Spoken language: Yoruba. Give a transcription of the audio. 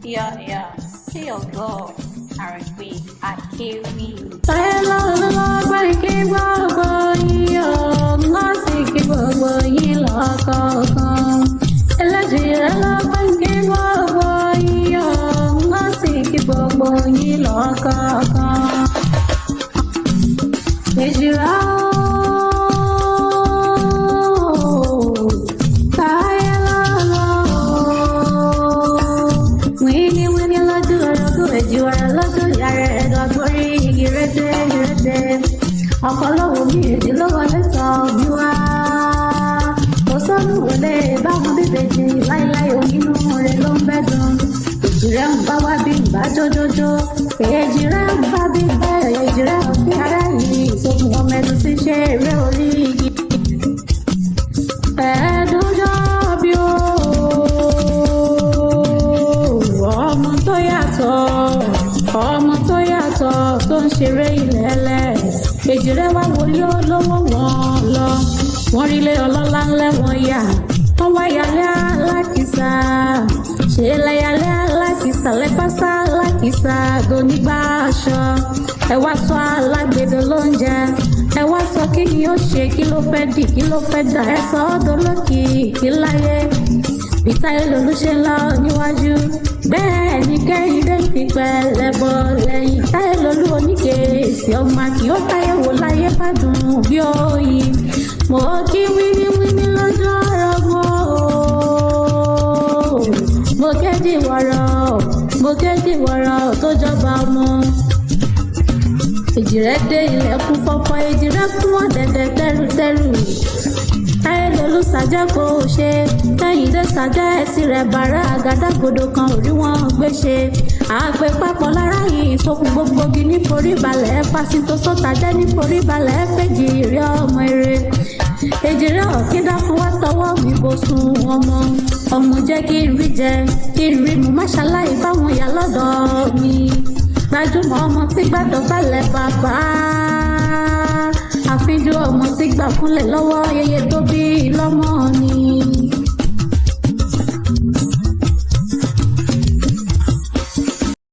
Yọ̀yọ̀ sí ògo Àrògbé Akéwì. Táyé lọ́lọ́gbọ́n kí gbogbo yín o, wọ́n sì kí gbogbo yín lọ́kọ̀ọ̀kan. Ẹlẹ́jì rẹ̀ lọ́gbọ́n kí gbogbo yín o, wọ́n sì kí gbogbo yín lọ́kọ̀ọ̀kan. Èjìrá o, Táyé lọ́lọ́ o. Wíní wíní lójú orogún, èjì wàrà lójú ìyá rẹ̀, ẹ̀dùn àgbórí igi rété rété. Ọkọ lówó mi, èjì ló wọlé sọ mi wá. Kò sọ́nù wọlé báwọn bíbejì láíláí, onínú rẹ̀ ló ń bẹ́dùn. Èjì rẹ̀ ń bá wá bí ń bá jójójó. Èjì rẹ̀ ń bá bí ń bá, èjì rẹ̀ ń fi ara yìí. Ìsokùn ọmọ ẹnu ti ṣe eré orí igi. Ẹ̀ẹ́dúnjọ́ bí ó ọmọ tó yàtọ̀, ọmọ tó yàtọ̀ tó ń ṣeré ilẹ̀ẹ́lẹ̀. Èjì rẹ̀ wá wọlé olówó wọn lọ. Wọ́n rílé ọlọ́lá ńlẹ̀ wọn yà. Wọ́n wá yálé alákìsà. Ṣé lẹ́yàlé alákìsà lẹ́pàṣà alákìsà donígbà aṣọ. Ẹ wá sọ alágbèdè lóúnjẹ. Ẹ wá sọ kí ni ó ṣe, kí ló fẹ́ dì, kí ló fẹ́ dà, ẹ sọ ọ́ dolókìkí láyé. Bí Táyé Lolú ṣe ń lọ níwájú, bẹ́ẹ̀ ni Kẹ́hìndé fi pẹ̀lẹ́ bọ̀ lẹ́yìn. Táyé Lolú oníkèésì ọmọ kì ó táyé wò láyé bá dùn bí oyin. Mo kí wíníwíní lójú ọ̀rọ̀ mọ́ o. Mo kéjì wọ̀rọ̀, mo kéjì wọ̀rọ̀ tó jọba ọmọ. Èjì rẹ̀ dé, ilẹ̀kùn fọ́fọ́, èjì rẹ̀ kún ọ̀dẹ̀dẹ̀ tẹ́rùtẹ́rù. Táyé Lolú sàjẹ́ kò ṣe, Kẹ́hìndé sàjẹ́ ẹtì rẹ̀ bàrà, àgádágodo kan ò rí wọn gbé ṣe. Àgbẹ̀ papọ̀ lára yìí ìsokùn gbogbogi ní forí balẹ̀, fásitò sọ́tà jẹ́ ní forí balẹ̀ fèjì rí ọmọ eré. Èjì rẹ̀ ọ̀kín dákun wá tọwọ́ mi bó sun ọmọ. Ọmọ jẹ́ kí n rí jẹ, kí n rí mu, má ṣaláì báwọn yà lọ́dọ̀ mi. Gbajúmọ̀ ọmọ tí gbàdọ̀ balẹ̀ bàbá. Àfijù ọmọ tí gbà kúnlẹ̀ lọ́wọ́ yeye tó bí lọ́mọ ni.